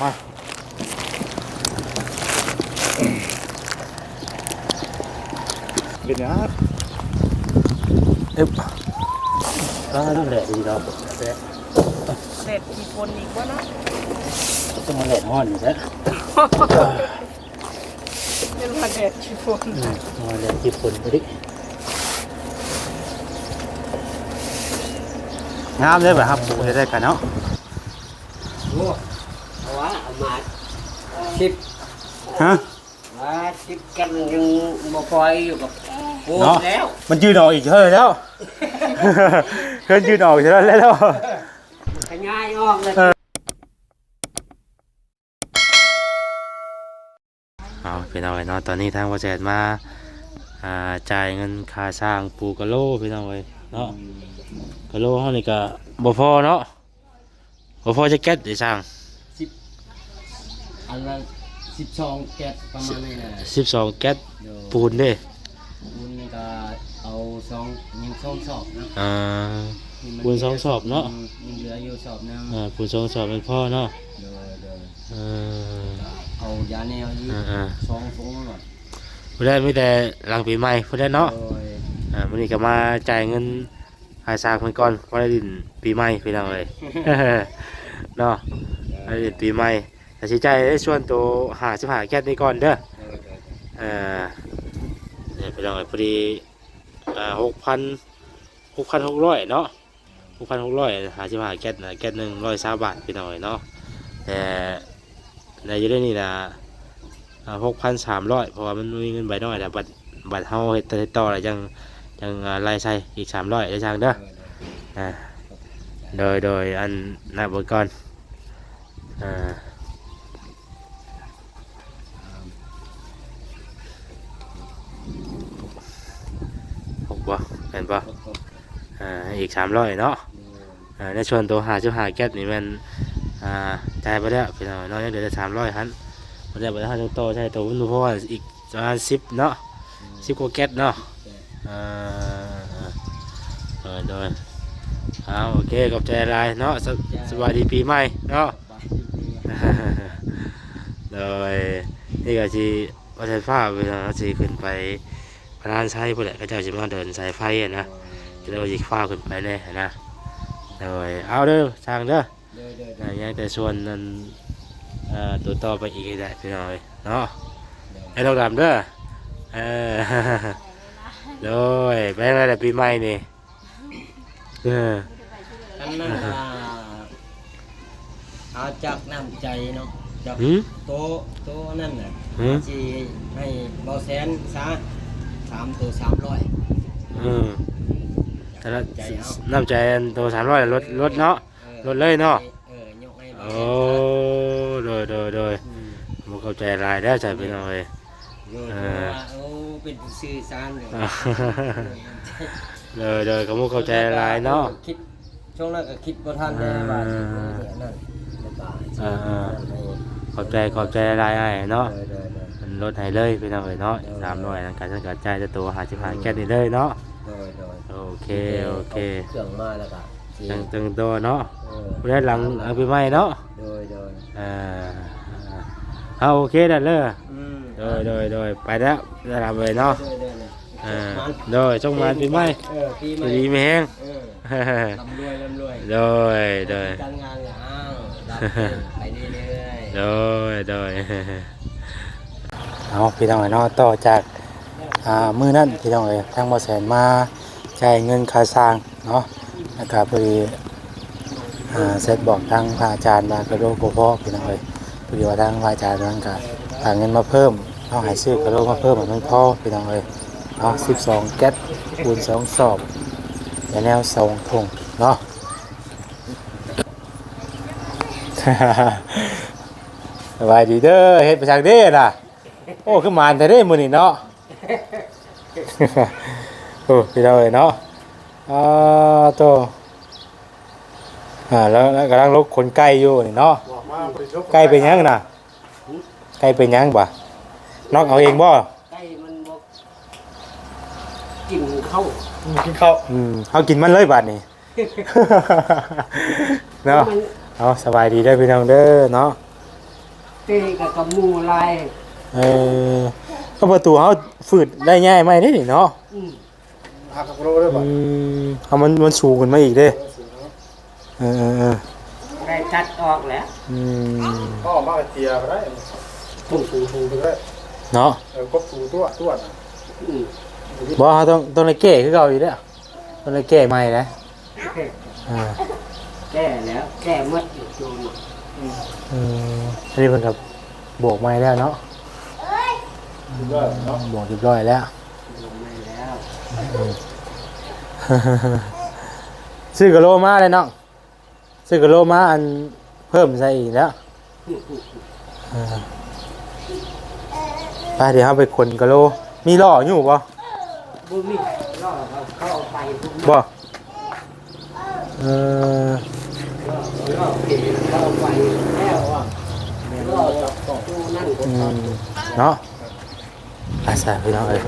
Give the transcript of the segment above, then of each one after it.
ມາ ເປັນຫຍັງ? ເອີບ ອ່າ ນັ້ນແຫຼະ ດີເນາະ ແດດ ແດດຂີ້ຝົນອີກບໍ່ເນາະ? ຕ້ອງມາແດດຮ້ອນນີ້ແຫຼະ ເປັນວ່າແດດຂີ້ຝົນ ອືມ ແດດຂີ້ຝົນພໍດີ ງາມເດ້ ແບບຮັບປູກເຮັດໄດ້ກັນເນາະ. ໂອ້ ເອົາວ່າ ເອົາມາ ສິບ ຮະ? ວ່າສິບກັນຍັງບໍ່ພໍຢູ່ກັບ ໂອ້ ເນາະ ແລ້ວ ມັນຍື່ນອອກອີກເທື່ອແລ້ວ ເພິ່ນຍື່ນອອກເທື່ອແລ້ວ ຂະຫຍາຍອອກເລີຍ ເອີ. ເອົາ ພີ່ນ້ອງເອີຍເນາະ ຕອນນີ້ທາງບ່າວແສນມາ ອ່າ ຈ່າຍເງິນຄ່າຊ່າງປູກະໂລ ພີ່ນ້ອງເອີຍເນາະ. ອືມ ກະໂລເຮົານີ້ກະບໍ່ພໍເນາະ ບໍ່ພໍຈັກແກັດເດຊ່າງ? ສິບ ອັນລະສິບສອງແກັດ ປະມານນີ້ນະ ສິບສອງແກັດ. ໂດຍ ປູນເດ? ປູນນີ້ກະເອົາສອງ ຍັງສອງສອບເນາະ. ອ່າ ປູນສອງສອບເນາະ ຍັງເຫຼືອຢູ່ສອບໜຶ່ງ. ອ່າ ປູນສອງສອບແມ່ນພໍເນາະ. ໂດຍ ໂດຍ ເອີ ກະເອົາຢາແນວຢູ່ ອ່າໆ ສອງຖົງເນາະ. ບໍ່ໄດ້ ມີແຕ່ຫຼັງປີໃໝ່ພຸ້ນແຫຼະເນາະ. ໂດຍ ອ່າ ມື້ນີ້ກະມາຈ່າຍເງິນຄ່າຊ່າງເພິ່ນກ່ອນ ພໍໄດ້ຫຼິ້ນປີໃໝ່ ພີ່ນ້ອງເອີຍເນາະ. ໂດຍ ໄດ້ຫຼິ້ນປີໃໝ່ ກະຊິຈ່າຍໃນສ່ວນໂຕຫ້າສິບຫ້າແກັດນີ້ກ່ອນເດີ. ໂດຍ ໂດຍ ເອີ ນີ້ພີ່ນ້ອງເອີຍ ພໍດີ ອ່າ ຫົກພັນ ຫົກພັນຫົກຮ້ອຍເນາະ ຫົກພັນຫົກຮ້ອຍ ຫ້າສິບຫ້າແກັດນະ ແກັດໜຶ່ງຮ້ອຍຊາວບາດ ພີ່ນ້ອງເອີຍເນາະ. ແຕ່ໃນຢູ່ໃນນີ້ນະ ອ່າ ຫົກພັນສາມຮ້ອຍ ເພາະວ່າມັນມີເງິນໃບນ້ອຍ ແລ້ວບັດ ບັດເຮົາເຮັດ ເຮັດຕໍ່ແລ້ວຈັ່ງ ຈັ່ງ ອ່າ ໄລ່ໃສ່ອີກສາມຮ້ອຍເດີຊ່າງເດີ. ໂດຍ ໂດຍ ອ່າ ໂດຍ ໂດຍ ອັນ ນັບເບິ່ງກ່ອນ ອ່າ ຫົກບໍ່ ແມ່ນບໍ່? ຫົກ ຫົກ ອ່າ ອີກສາມຮ້ອຍເນາະ. ໂດຍ ອ່າ ໃນສ່ວນໂຕຫ້າສິບຫ້າແກັດນີ້ແມ່ນ ອ່າ ຈ່າຍໄປແລ້ວພີ່ນ້ອງເນາະ ຍັງເຫຼືອແຕ່ສາມຮ້ອຍຫັ້ນ. ບໍ່ໄດ້ ບໍ່ໄດ້ ເຮົາຍັງຕໍ່ໃຊ້ໂຕມັນ ເພາະວ່າອີກປະມານສິບເນາະ ອືມ ສິບກວ່າແກັດເນາະ. ເອີ ເອີ ເອີ ໂດຍ ເອົາ ໂອເຄ ຂອບໃຈຫຼາຍເນາະ. ສະ ຂອບໃຈ ສະບາຍດີປີໃໝ່ເນາະ. ໂດຍ ນີ້ກະຊິ ວ່າແຕ່ຟ້າເວລາເຮົາຊິຂຶ້ນໄປພະນານໄຊພຸ້ນແຫຼະ ເຂົາເຈົ້າຊິມາເດີນສາຍໄຟຫັ້ນນະ. ໂດຍ ກະເລີຍວ່າຊິຟ້າວຂຶ້ນໄປແດ່ຫັ້ນນະ. ໂດຍ ເອົາເດີຊ່າງເດີ. ໂດຍ ໂດຍ ໂດຍ ອ່າ ຍັງແຕ່ສ່ວນນັ້ນ ອ່າ ໂຕຕໍ່ໄປອີກໃຫ້ໄດ້ພີ່ນ້ອງເອີຍເນາະ. ໂດຍ ໄອ້ນ້ອງດຳເດີ ເອີ ໂດຍ ໄປທາງໃດລະປີໃໝ່ນີ້? ເອີ ອັນນັ້ນ ອ່າ ເອົາຈາກນ້ຳໃຈເນາະ ຈາກ ຫື? ໂຕ ໂຕນັ້ນນະ ຫື? ຊິໃຫ້ເບົາແສນຊະ ສາມໂຕສາມຮ້ອຍ. ເອີ ແຕ່ລະ ໃຈເຮົາ ນ້ຳໃຈອັນໂຕສາມຮ້ອຍ ລົດ ລົດເນາະ. ເອີ ລົດເລີຍເນາະ. ເອີ ຍົກໃຫ້ ໂອ້ ໂດຍ ໂດຍ ໂດຍ ອືມ ຂອບໃຈຫຼາຍເດີ ເອີ ພີ່ນ້ອງເອີຍ. ໂດຍ ເອີ ເພາະວ່າ ໂອ້ ເປັນຜູ້ສື່ສານຢູ່. ໂດຍ ໂດຍ ຂອບໃຈຫຼາຍເນາະ. ເອີ ຄິດ ຊ່ວງນັ້ນກະຄິດບໍ່ທັນເດ້ ອ່າ ວ່າຊິເຮັດອັນນັ້ນ ແລ້ວກະ ອ່າ ຂອບໃຈ ຂອບໃຈຫຼາຍອ້າຍເນາະ. ໂດຍ ໂດຍ ໂດຍ ເພິ່ນລົດໃຫ້ເລີຍພີ່ນ້ອງເອີຍເນາະ. ໂດຍ ສາມຮ້ອຍນັ້ນກະ ກະຈ່າຍແຕ່ໂຕຫ້າສິບຫ້າແກັດນີ້ເລີຍເນາະ. ໂດຍ ໂດຍ ໂອເຄ ໂອເຄ ເອົາເຄື່ອງມາແລ້ວກະ ຈັ່ງ ຈັ່ງຕໍ່ເນາະ. ເອີ ຜູ້ໃດຫຼັງ ຫຼັງປີໃໝ່ເນາະ. ໂດຍ ໂດຍ ເອີ ເອົາ ໂອເຄ ນັ້ນເດີ. ອືມ ໂດຍ ໂດຍ ໂດຍ ໄປແລ້ວ ລຳເອີຍເນາະ. ໂດຍ ໂດຍ ໂດຍ ເອີ ໂຊກໝານປີໃໝ່. ເອີ ປີໃໝ່ ຢູ່ດີມີແຮງ. ເອີ ລ່ຳລວຍ ລ່ຳລວຍ. ໂດຍ ໂດຍ ການງານກະ ອ້າວ ໄປເລື້ອຍໆ. ໂດຍ ໂດຍ ເອົາ ພີ່ນ້ອງເອີຍເນາະ ຕໍ່ຈາກ ອ່າ ມື້ນັ້ນພີ່ນ້ອງເອີຍ ທາງບ່າວແສນມາຈ່າຍເງິນຄ່າຊ່າງເນາະ ແລ້ວກະພໍດີ ອ່າ ແຊັດບອກທາງພະອາຈານວ່າກະໂລບໍ່ພໍພີ່ນ້ອງເອີຍ. ພໍດີວ່າທາງພະອາຈານນັ້ນກະຝາກເງິນມາເພີ່ມເນາະ ໃຫ້ຊື້ກະໂລມາເພີ່ມໃຫ້ມັນພໍພີ່ນ້ອງເອີຍເນາະ. ສິບສອງແກັດ ປູນສອງສອບ ຢາແນວສອງຖົງເນາະ. ສະບາຍດີເດີ ເຮັດໄປສັກເດ້ນະ. ໂອ້ ຄືໝານແທ້ເດ້ມື້ນີ້ເນາະ. ໂອ້ ພີ່ນ້ອງເອີຍເນາະ ອ່າ ໂຕ ອ່າ ແລ້ວກຳລັງລົກຂົນໄກ່ຢູ່ນີ້ເນາະ. ໄກ່ເປັນຫຍັງນະ? ຫື? ໄກ່ເປັນຫຍັງບາດ? ນອກເອົາເອງບໍ່? ໄກ່ມັນບໍ່ກິນເຂົ້າ ກິນເຂົ້າ ອືມ ເຮົາກິນມັນເລີຍບາດນີ້. ເນາະ ມັນ ເອົາ ສະບາຍດີເດີພີ່ນ້ອງເດີເນາະ. ເຕະກັບໝູ່ຫຼາຍ. ເອີ ກໍປະຕູເຮົາຝືດໄດ້ຍ້າຍໃໝ່ເດ້ນີ້ເນາະ. ອືມ ຫັກໂລເດ້ ອືມ ເອົາມັນ ມັນສູງຂຶ້ນມາອີກເດ້. ເອີ ເອີ ເອີ ໄດ້ຕັດອອກແລ້ວ. ອືມ ເອົາອອກມາກໍເຈຍກໍໄດ້ ທຸ່ງໆໆ ເນາະ. ເອີ ກົບຕູຕົວະ ຕົວະນະ. ອືມ ບໍ່ ເຮົາຕ້ອງ ຕ້ອງໄດ້ແກ້ຄືເກົ່າຢູ່ແລ້ວ. ເພິ່ນໄດ້ແກ້ໃໝ່ແລ້ວ. ອ່າ ແກ້ແລ້ວ ແກ້ໝົດຢູ່ໂຈນ. ອືມ ອັນນີ້ເພິ່ນກໍບອກໃໝ່ແລ້ວເນາະ. ບອກຮຽບຮ້ອຍແລ້ວ. ບອກໃໝ່ແລ້ວ. ອືມ ຊື້ກະໂຫຼມາເດ້ນ້ອງ. ຊື້ກະໂຫຼມາອັນເພີ່ມໃສ່ອີກແລ້ວ. ເອີ ໄປ ດຽວເຮົາໄປຂົນກະໂຫຼ. ມີລໍ້ຢູ່ບໍ່? ບໍ່ມີ ລໍ້ເຂົາເອົາໄປ. ບໍ່? ເອີ ລໍ້ ລໍ້ເຂົນເຂົາເອົາໄປແລ້ວ. ລໍ້ຈັບຕ້ອງ ຢູ່ນັ້ນ ອືມ ເນາະ. ອາ ສາ ພີ່ນ້ອງເອີຍ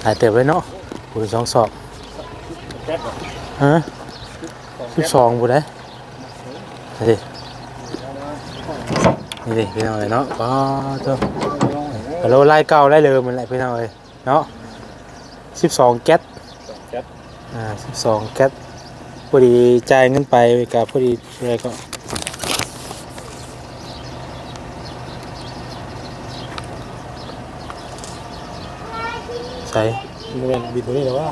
ຫຼາຍເຕີບເລີຍເນາະ. ໂອ້ຍ ສອງສອບ. ຮະ ສິບສອງພຸ້ນເດ້. ນີ້ເດ້ ນີ້ເດ້ ພີ່ນ້ອງເອີຍເນາະ. ປ້າໂທ້ ກະໂຫຼລາຍເກົ່າລາຍເດີມນັ້ນແຫຼະ ພີ່ນ້ອງເອີຍເນາະ. ສິບສອງແກັດ ສອງແກັດ ອ່າ ສິບສອງແກັດ. ພໍດີຈ່າຍເງິນໄປກໍພໍດີເທົ່າໃດກໍ ໃສ ບໍ່ແມ່ນບິນໂຕນີ້ແລ້ວວະ.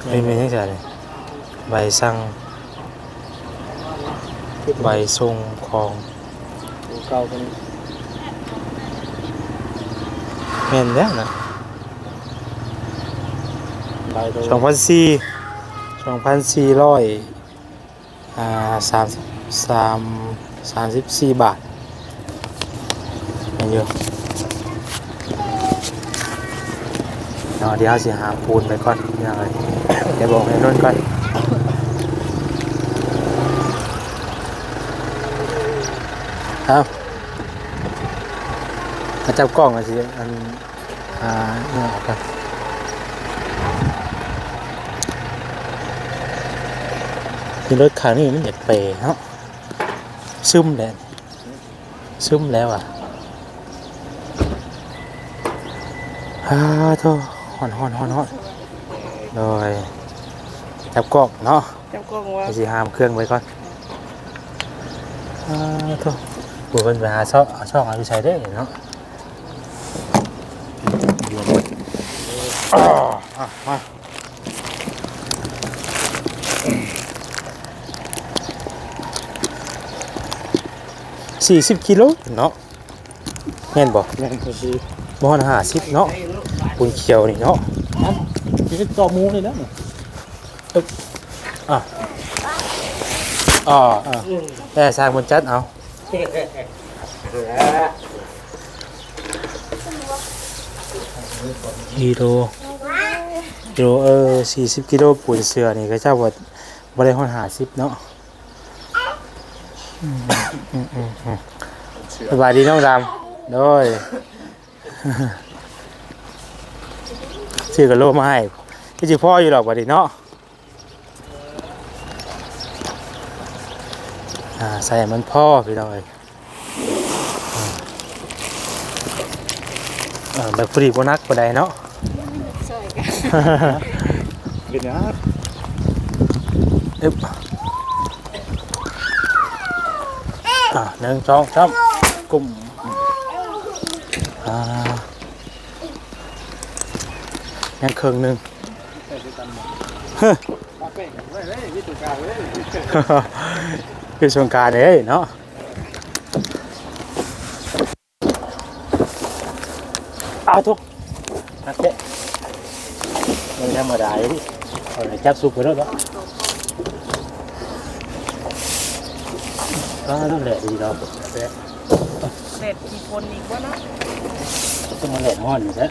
ເອີ ແມ່ນຫຍັງຊະນີ້? ໃບສັ່ງ ໃບສົ່ງຂອງ ໂຕເກົ່າຕົວນີ້ ແມ່ນແລ້ວນະ. ໃບໂຕ ສອງພັນສີ່ ສອງພັນສີ່ຮ້ອຍ ອ່າ ສາມສິບສາມ ສາມສິບສີ່ບາດ. ແມ່ນຢູ່ເນາະ. ດຽວເຮົາຊິຫາປູນໄປກ່ອນ ພີ່ນ້ອງເອີຍ. ດຽວບອກແມ່ນົນກ່ອນ. ເອົາ ມາຈັບກ້ອງ ກໍຊິ ອັນ ອ່າ ນີ້ອອກກ່ອນ. ມີລົດຂ້າງນີ້ມັນຢາກເປເນາະ. ຊຶມແລ້ວ ຊຶມແລ້ວອະ. ອາໂທ້ ຮ້ອນໆໆໆ. ໂດຍ ຈັບກ້ອງເນາະ ຈັບກ້ອງວ່າ ຊິຫາມເຄື່ອງໄວ້ກ່ອນ. ອາໂທ້ ຜູ້ເພິ່ນໄປຫາຊອກ ເອົາຊອກເອົາຢູ່ໃສເດ້ເນາະ. ອາ ມາ ສີ່ສິບກິໂລເນາະ. ແມ່ນບໍ່? ແມ່ນພໍດີ ບໍ່ຮອດຫ້າສິບເນາະ. ປູນຂຽວນີ້ເນາະ ນີ້ຕໍ່ໝູ່ນີ້ແຫຼະ. ອາ ອາ ແຕ່ຊ່າງເພິ່ນຈັດເອົາ. ກິໂລ ກິໂລ ເອີ ສີ່ສິບກິໂລ. ປູນເຊື່ອນີ້ເຂົາເຈົ້າວ່າບໍ່ໄດ້ຮອດຫ້າສິບເນາະ. ອືມ ອືມ ອືມ ອືມ. ສະບາຍດີນ້ອງດຳ. ໂດຍ ຊື້ກະໂຫຼມາໃຫ້ ຄືຊິພໍຢູ່ດອກບັດນີ້ເນາະ. ອ່າ ໃສ່ໃຫ້ມັນພໍ ພີ່ນ້ອງເອີຍ. ເອີ ແບບພໍດີບໍ່ໜັກປານໃດເນາະ. ຊ່ອຍກັນ ເປັນຫຍັງ? ອຶບ ອ່າ ໜຶ່ງ ສອງ ສາມ ກຸ້ມ. ອ່າ ຍັງເຄິ່ງໜຶ່ງ. ຄືສົງການເດ້ເນາະ. ອ້າວ ໂທ້ ໜັກແທ້ ບໍ່ທຳມະດາເດ້. ເອົາຈັບສຸກໄປໂລດເນາະ. ອ້າວ ແດດດີເນາະ ແດດ ແດດຂີ້ຝົນອີກບໍ່ເນາະ. ຕ້ອງມາແດດຮ້ອນຢູ່ແທ້.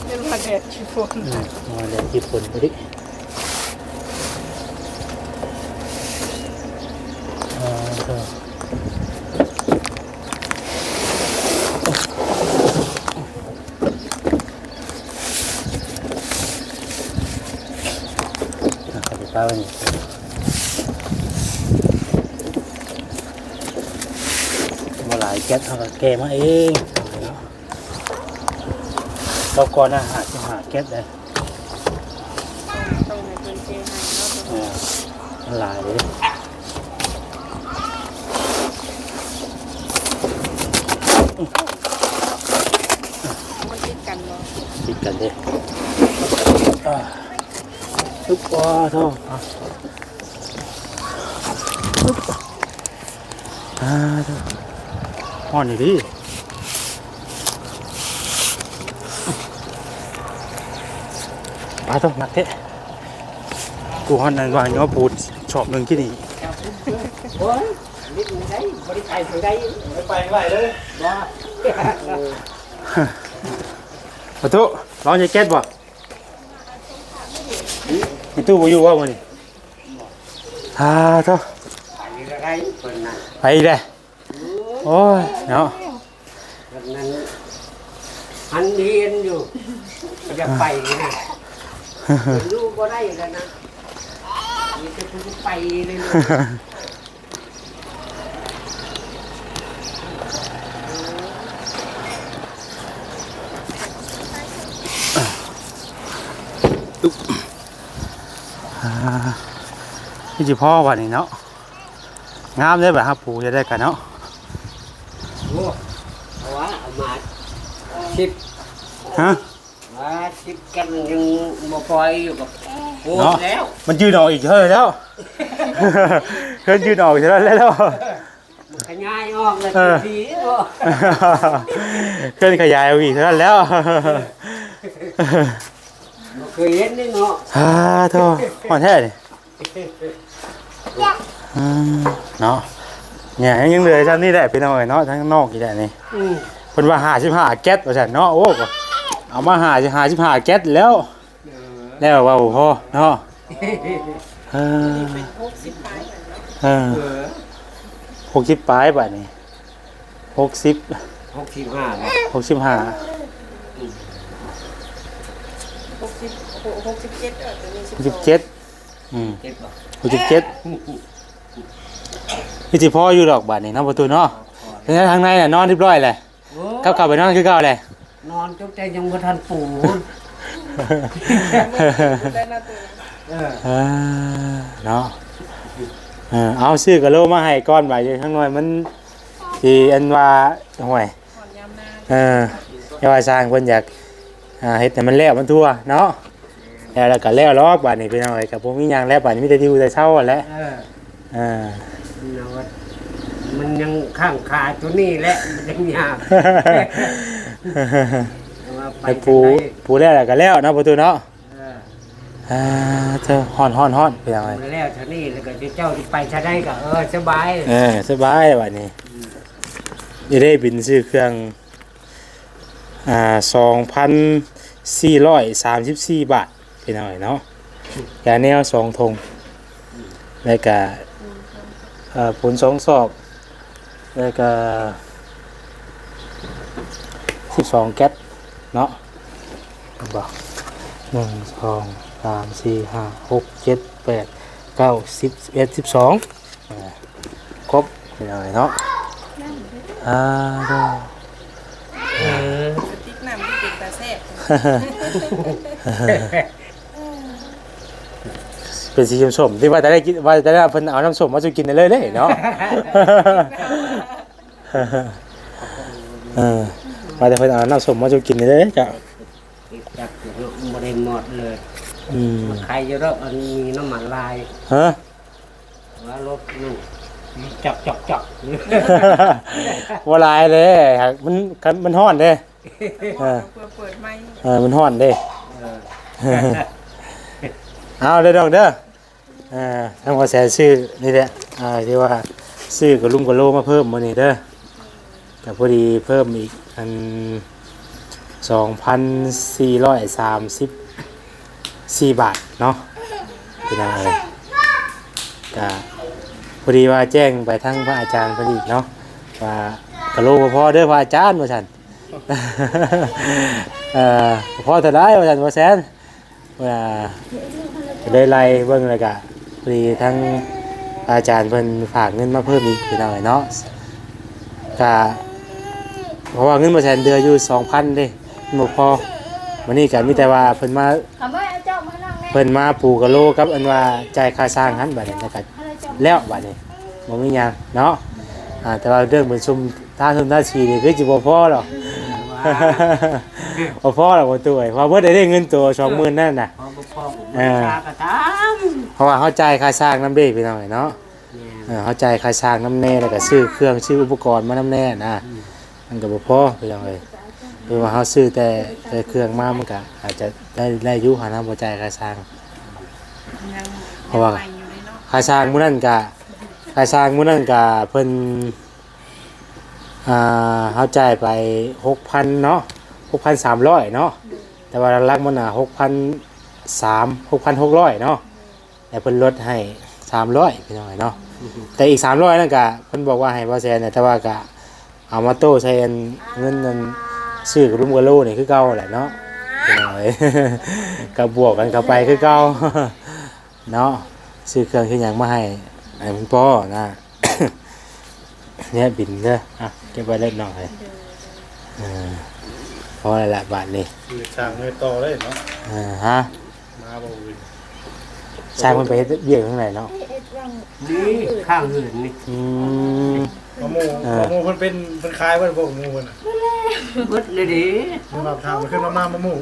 ເປັນວ່າແດດຂີ້ຝົນ ອືມ ວ່າແດດຂີ້ຝົນພໍດີ. ອ່າ ເອົາໄປປະໄວ້ນີ້. ແກັດເຮົາກໍແກ່ມາເອງເນາະ. ເຮົາກ່ອນນະ ຫ້າສິບຫ້າແກັດເດ້. ຕ້ອງໃຫ້ເພິ່ນເຈໃຫ້ເນາະ. ເອີ ມັນຫຼາຍເດ້. ມັນຕິດກັນບໍ່? ຕິດກັນເດ້. ອາ ຊຶບ ໂອ້ໂທ ອາ ອາ ໂທ ຮ້ອນອີ່ຫຼີ. ປາໂທ ໜັກແທ້. ກູຮອດນັ້ນວ່າຍໍປູດຊອບໜຶ່ງກິນອີກ. ໂອ້ຍ ນິດໜຶ່ງໄດ້ ບໍ່ໄດ້ໄປທາງໃດ ໄປທາງໃດເລີຍ. ບໍ່ ປາໂທ ລອງໃສ່ແກັດບໍ່? ມີຕູ້ບໍ່ຢູ່ບໍ່ມື້ນີ້? ອາ ໂທ ໄປອີກແລ້ວ ໂອ້ຍເນາະ. ແບບນັ້ນ ຫັນເຫັນຢູ່ ຢາກໄປນີ້ນະ ຢູ່ບໍ່ໄດ້ແລ້ວນະ ມີແຕ່ຜູ້ໄປເລີຍ. ອາ ຄືຊິພໍບາດນີ້ເນາະ. ງາມເດ້ ບາດເຮົາປູກຈະໄດ້ກັນເນາະ. ໂອ້ ເອົາວ່າ ເອົາມາສິບ ຮະ? ວ່າສິບກັນຍັງບໍ່ພໍຢູ່ກັບ ໂອ້ ເນາະ ແລ້ວ ມັນຈື່ນອກອີກເທື່ອແລ້ວ. ເພິ່ນຈື່ນອກອີກເທື່ອແລ້ວ ມັນຂະຫຍາຍອອກແລ້ວ ເອີ ດີບໍ່? ເພິ່ນຂະຫຍາຍອອກອີກເທົ່ານັ້ນແລ້ວ. ບໍ່ເຄີຍເຫັນເດ້ເນາະ. ອາ ໂທ ຮ້ອນແທ້ນີ້. ອືມ ເນາະ ແຫຍ່ ຍັງເຫຼືອຊ່ຳນີ້ແຫຼະ ພີ່ນ້ອງເອີຍເນາະ ທາງນອກນີ້ແຫຼະນີ້. ອືມ ເພິ່ນວ່າຫ້າສິບຫ້າແກັດວ່າຊັ້ນເນາະ. ໂອ້ ກໍເອົາມາຫ້າ ຫ້າສິບຫ້າແກັດແລ້ວ. ເອີ ແລ້ວເວົ້າພໍເນາະ. ເອີ ຫົກສິບປາຍ ເອີ ເອີ ຫົກສິບປາຍບາດນີ້. ຫົກສິບ ຫົກສິບຫ້າບໍ່? ຫົກສິບຫ້າ ອືມ ຫົກສິບ ຫົກສິບເຈັດ ເອີ ຕົວນີ້ ຫົກສິບເຈັດ ອືມ ເຈັດບໍ່? ຫົກສິບເຈັດ ຄືຊິພໍຢູ່ດອກບາດນີ້ເນາະ ປະຕູເນາະ. ເອີ ເປັນໄງທາງໃນນະ ນອນຮຽບຮ້ອຍແລ້ວ? ໂອ້ ກັບເຂົ້າໄປນອນຄືເກົ່າແລ້ວ ນອນຈົນແຕ່ຍັງບໍ່ທັນປູພຸ້ນ. ເອີ ເອີ ເນາະ ເອີ ເອົາ ຊື້ກະໂລມາໃຫ້ກ່ອນ ບາດທາງໜ້ອຍມັນຊິອັນວ່າ ຫ້ວຍ ເອີ ຢ່າວ່າຊ່າງ ເພິ່ນຢາກ ອ່າ ເຮັດໃຫ້ມັນແລ້ວມັນທົ່ວເນາະ. ແລ້ວ ແລ້ວກໍແລ້ວດອກບາດນີ້ ພີ່ນ້ອງເອີຍ ກໍບໍ່ມີຫຍັງແລ້ວ ບາດນີ້ມີແຕ່ຢູ່ແຕ່ເຊົາຫັ້ນແຫຼະ. ເອີ ເອີ ມັນຍັງຄ້າງຄາຕົວນີ້ແຫຼະ ມັນຍັງຍາກ. ແຕ່ປູ ປູແລ້ວ ແລ້ວກໍແລ້ວເນາະ ປະຕູເນາະ. ເອີ ອ່າ ເທີ ຮ້ອນໆໆ ພີ່ນ້ອງເອີຍ ແລ້ວເທົ່ານີ້ ແລ້ວກໍເຈົ້າຊິໄປທາງໃດກໍ ເອີ ສະບາຍ ເອີ ສະບາຍບາດນີ້. ອືມ ຊິໄດ້ບິນຊື້ເຄື່ອງ ອ່າ ສອງພັນສີ່ຮ້ອຍສາມສິບສີ່ບາດ ພີ່ນ້ອງເນາະ. ຢາແນວສອງຖົງ ແລ້ວກະ ເອີ ປູນສອງຊອກ ແລ້ວກະສິບສອງແກັດເນາະ. ເຫັນບໍ່? ໜຶ່ງ ສອງ ສາມ ສີ່ ຫ້າ ຫົກ ເຈັດ ແປດ ເກົ້າ ສິບ ສິບເອັດ ສິບສອງ ອ່າ ຄົບ ພີ່ນ້ອງເນາະ. ອ່າ ເດີ ເອີ ສະຕິກນ້ຳທີ່ເປັນຕາແຊບ ເປັນສີສົ້ມໆ ທີ່ວ່າແຕ່ໄດ້ກິນ ວ່າແຕ່ເພິ່ນເອົານ້ຳສົ້ມມາສູ່ກິນໄດ້ເລີຍເດ້ເນາະ. ເອີ ວ່າແຕ່ເພິ່ນເອົານ້ຳສົ້ມມາສູ່ກິນໄດ້ເລີຍເຈົ້າ. ຈັກຢູ່ເນາະ ບໍ່ໄດ້ໝົດເລີຍ. ອືມ ມັນໄຄຢູ່ດອກ ອັນມີນ້ຳມັນຫຼາຍ. ຮະ? ວ່າລົດນັ້ນຈອກໆໆ ບໍ່ຫຼາຍເດ້ ມັນ ມັນຮ້ອນເດ້. ເອີ ເພື່ອເປີດໃໝ່ ເອີ ມັນຮ້ອນເດ້. ເອີ ເອົາເດີນ້ອງເດີ. ອ່າ ທາງວ່າແສນຊື້ນີ້ແຫຼະ ອ່າ ທີ່ວ່າຊື້ກະລຸມກະໂລມາເພີ່ມມື້ນີ້ເດີ. ກໍພໍດີເພີ່ມອີກອັນ ສອງພັນສີ່ຮ້ອຍສາມສິບສີ່ບາດເນາະ ພີ່ນ້ອງເອີຍ. ກໍພໍດີວ່າແຈ້ງໄປທາງພະອາຈານເພິ່ນອີກເນາະ ວ່າກະໂລບໍ່ພໍເດີພະອາຈານ ວ່າຊັ້ນ. ເອີ ບໍ່ພໍເທົ່າໃດ ວ່າຊັ້ນ ບໍ່ແສນ. ວ່າ ກໍເລີຍໄລ່ເບິ່ງ ແລ້ວກະພໍດີທາງອາຈານເພິ່ນຝາກເງິນມາເພີ່ມອີກ ພີ່ນ້ອງເອີຍເນາະ. ກະ ເພາະວ່າເງິນບໍ່ແຊນເດືອຢູ່ສອງພັນເດ້ ມັນບໍ່ພໍ. ມື້ນີ້ກໍມີແຕ່ວ່າເພິ່ນມາ ເພິ່ນມາປູກະໂລກັບອັນວ່າຈ່າຍຄ່າສ້າງຫັ້ນ ບາດນີ້ແລ້ວກໍແລ້ວ ບາດນີ້ບໍ່ມີຫຍັງເນາະ. ອ່າ ແຕ່ວ່າເລື່ອງປະຊຸມທາງຊຸມທາສີນີ້ຄືຊິບໍ່ພໍດອກ ບໍ່ພໍດອກປະຕູເອີຍ ເພາະວ່າເບິດໄດ້ເງິນໂຕສອງໝື່ນນັ້ນນະ ພໍບໍ່ພໍກໍບໍ່ ເອີ ເສຍກໍຕາມ ເພາະວ່າເຮົາຈ່າຍຄ່າສ້າງນຳເດ້ ພີ່ນ້ອງເອີຍເນາະ. ແມ່ນ ເອີ ເຮົາຈ່າຍຄ່າສ້າງນຳແດ່ ແລ້ວກໍຊື້ເຄື່ອງຊື້ອຸປະກອນມານຳແດ່ນະ ອືມ ມັນກໍບໍ່ພໍ ພີ່ນ້ອງເອີຍ. ຄືວ່າເຮົາຊື້ແຕ່ ແຕ່ເຄື່ອງມາ ມັນກໍອາດຈະໄດ້ ໄດ້ຢູ່ຫັ້ນນະ ບໍ່ຈ່າຍຄ່າສ້າງ ຍັງ ເພາະວ່າ ຍັງໄວຢູ່ເດ້ເນາະ ຄ່າສ້າງມື້ນັ້ນກະ ຄ່າສ້າງມື້ນັ້ນກະເພິ່ນ ອ່າ ເຮົາຈ່າຍໄປຫົກພັນເນາະ ຫົກພັນສາມຮ້ອຍເນາະ ແຕ່ວ່າຫຼັກໆມັນນະຫົກພັນສາມ ຫົກພັນຫົກຮ້ອຍເນາະ. ແລ້ວເພິ່ນລົດໃຫ້ສາມຮ້ອຍ ພີ່ນ້ອງເອີຍເນາະ. ແຕ່ອີກສາມຮ້ອຍນັ້ນກະເພິ່ນບອກວ່າໃຫ້ບໍ່ແສນນະ ແຕ່ວ່າກະເອົາມາໂຕ້ໃສ່ອັນເງິນອັນຊື້ກະດຸມກະໂລນີ້ຄືເກົ່າແຫຼະເນາະ ພີ່ນ້ອງເອີຍ ກະບວກກັນເຂົ້າໄປຄືເກົ່າເນາະ. ຊື້ເຄື່ອງຊື້ຫຍັງມາໃຫ້ ໃຫ້ມັນພໍນະ. ແນບບິນເດີ ອ່ະ ເກັບໄວ້ເລີຍນ້ອງເອີຍ. ເອີ ພໍແລ້ວລະບາດນີ້ ຄືສ້າງເງິນຕໍ່ໄດ້ເນາະ. ເອີ ຮະ ມາບໍ່ອື່ນ ຊ່າງເພິ່ນໄປເຮັດວຽກທາງໃດເນາະ. ນີ້ຂ້າງເຮືອນນີ້ ອືມ ໝາກໂມ ເອີ ໝາກໂມເພິ່ນເປັນ ເພິ່ນຂາຍເບິດບໍ່ໝາກໂມເພິ່ນນະ? ເບິດແລ້ວເດ້ ເພິ່ນວ່າຖາມເພິ່ນມາ ມາໝາກໂມ ອືມ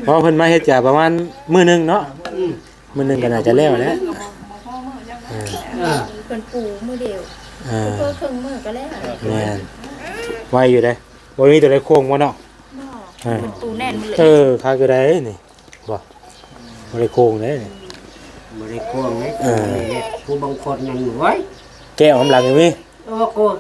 ເພາະເພິ່ນມາເຮັດກະປະມານມື້ໜຶ່ງເນາະ. ອືມ ມື້ໜຶ່ງກໍໜ້າຈະແລ້ວແຫຼະ. ເອີ ເພິ່ນປູມື້ດຽວ ເອີ ເພິ່ນເຄິ່ງມື້ກໍແລ້ວ. ແມ່ນ ໄວຢູ່ເດ້ ບໍ່ມີຕົວໃດໂຄ້ງບໍ່ເນາະ. ບໍ່ ເອີ ເພິ່ນປູແໜ້ນໝົດເລີຍ. ເອີ ຄັກຢູ່ໄດ໋ນີ້ ບໍ່ ບໍ່ໄດ້ໂຄ້ງເດ້ນີ້ ບໍ່ໄດ້ໂຄ້ງເດ້. ເອີ ຜູ້ບາງຄົນນັ້ນ ໂອ້ຍ ແກະອອກນຳຫຼັງກໍມີ. ໂອ້ໂກ ປູນ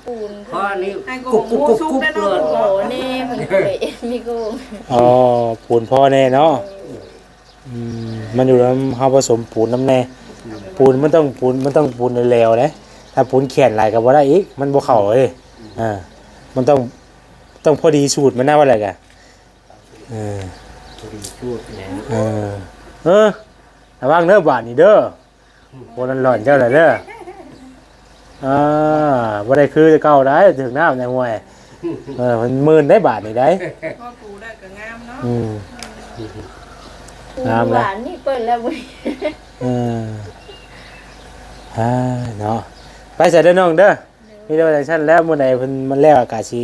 ປູນ ພໍນີ້ກຸບໆໆໆ ໂອ້ ນີ້ມັນກໍເລີຍມີໂກງ. ອໍ ປູນພໍແດ່ເນາະ. ເອີ ອືມ ມັນຢູ່ນຳເຮົາປະສົມປູນນຳແດ່. ອືມ ປູນມັນຕ້ອງ ປູນມັນຕ້ອງປູນແຫຼວໆເດ້ ຖ້າປູນແຂນຫຼາຍກໍບໍ່ໄດ້ອີກ ມັນບໍ່ເຂົ້າເດ້. ອືມ ອ່າ ມັນຕ້ອງ ຕ້ອງພໍດີສູດມັນນະ ວ່າແລ້ວກະ ເອີ ພໍດີສູດແຫຼະ. ເອີ ເອີ ລະວັງເດີບາດນີ້ເດີ. ໂອ້ ນັ້ນຫຼອນເຈົ້າລະເດີ. ອ່າ ບໍ່ໄດ້ຄືແຕ່ເກົ່າໄດ໋ ຖືກນ້ຳໃນຫ້ວຍ. ເອີ ມັນມື່ນໄດ໋ບາດນີ້ໄດ໋. ພໍປູໄດ້ກໍງາມເນາະ. ອືມ ງາມລະ ຫວານນີ້ເປີດແລ້ວມື້ນີ້. ເອີ ອ່າ ເນາະ ໄປຊະເດີນ້ອງເດີ. ມີແຕ່ວ່າຈັ່ງຊັ້ນແຫຼະ ມື້ໃດເພິ່ນມັນແລ້ວກະຊິ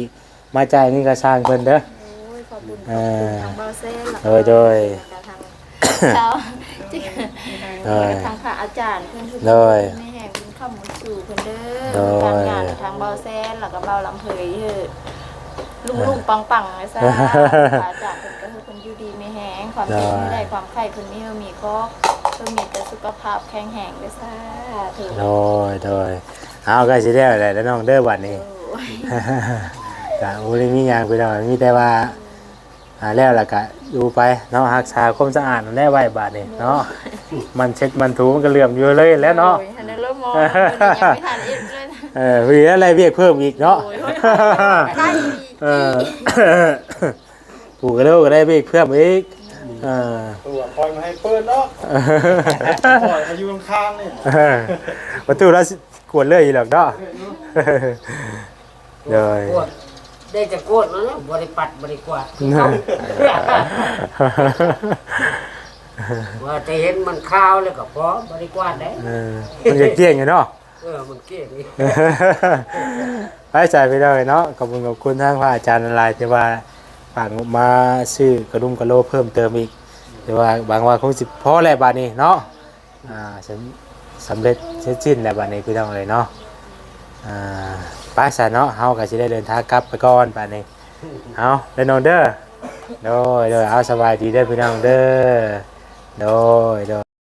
ມາຈ່າຍເງິນຄ່າສ້າງເພິ່ນເດີ. ໂອ້ຍ ຂອບຄຸນ ເອີ ຂອບຄຸນທາງບ່າວແຊນ ແລ້ວກໍ ໂດຍ ໂດຍ ແລ້ວກໍທາງເຈົ້າ ໂດຍ ແລ້ວກໍທາງພະອາຈານເພິ່ນ ໂດຍ ແມ່ແຮງບຸນຄ້ຳບຸນຊູເພິ່ນເດີ. ໂດຍ ການງານທາງບ່າວແຊນ ແລ້ວກໍບ່າວລຳເຜີຍ ເອີ ລຸ້ງໆປັງໆເດີ. ສາທຸ ພະອາຈານເພິ່ນກໍໃຫ້ເພິ່ນຢູ່ດີມີແຮງ ຄວາມເຈັບ ໂດຍ ມີໄດ້ ຄວາມໄຂ້ເພິ່ນມີເຮີມີຄອກ ເພິ່ນມີແຕ່ສຸຂະພາບແຂງແຮງເດີ. ສາທຸ ໂດຍ ໂດຍ. ເອົາ ໃກ້ຊິແລ້ວແຫຼະເດີນ້ອງເດີ ບາດນີ້ ໂອ້ ກະບໍ່ໄດ້ມີຫຍັງພີ່ນ້ອງ ມີແຕ່ວ່າ ອ່າ ແລ້ວລະກະຢູ່ໄປເນາະ ຮັກສາຄວາມສະອາດນັ້ນແຫຼະໄວ້ບາດນີ້ເນາະ. ໂດຍ ມັນເຊັດມັນຖູ ມັນກະເຫຼື້ອມຢູ່ເລີຍແຫຼະເນາະ. ໂດຍ ຫັ້ນແຫຼະ ເລີ່ມມອງ ເພິ່ນຍັງບໍ່ທັນເຮັດເລີຍ. ເອີ ພໍດີແລ້ວໄດ້ວຽກເພີ່ມອີກເນາະ. ໂດຍ ໄດ້ອີກ ເອີ ປູກະໂດກະໄດ້ວຽກເພີ່ມອີກ. ເອີ ຕົວະຄອຍມາໃຫ້ເປີດເນາະ ຄອຍມາຢູ່ຂ້າງໆນີ້. ເອີ ປະຕູລາວຊິກວດເລີຍອີກດອກເນາະ. ໂດຍ ກວດ ໄດ້ແຕ່ກວດມາເນາະ ບໍ່ໄດ້ປັດບໍ່ໄດ້ກວາດ. ວ່າແຕ່ເຫັນມັນຂາວແລ້ວກໍພໍ ບໍ່ໄດ້ກວາດເດ້. ເອີ ມັນກໍກ້ຽງຢູ່ເນາະ. ເອີ ມັນກ້ຽງ. ໄປ ສາທຸ ພີ່ນ້ອງເອີຍເນາະ. ຂອບຄຸນ ຂອບຄຸນທາງພະອາຈານຫຼາຍໆ ທີ່ວ່າຝາກງົບມາຊື້ກະດຸມກະໂລເພີ່ມເຕີມອີກ ແຕ່ວ່າຫວັງວ່າຄົງຊິພໍແຫຼະບາດນີ້ເນາະ. ອ່າ ສຳ ສຳເລັດເສັດສິ້ນແລ້ວບາດນີ້ພີ່ນ້ອງເອີຍເນາະ. ອ່າ ໄປຊະເນາະ ເຮົາກໍຊິໄດ້ເດີນທາງກັບໄປກ່ອນບາດນີ້. ເອົາເດີນ້ອງເດີ. ໂດຍ ໂດຍ ເອົາ ສະບາຍດີເດີພີ່ນ້ອງເດີ. ໂດຍ ໂດຍ.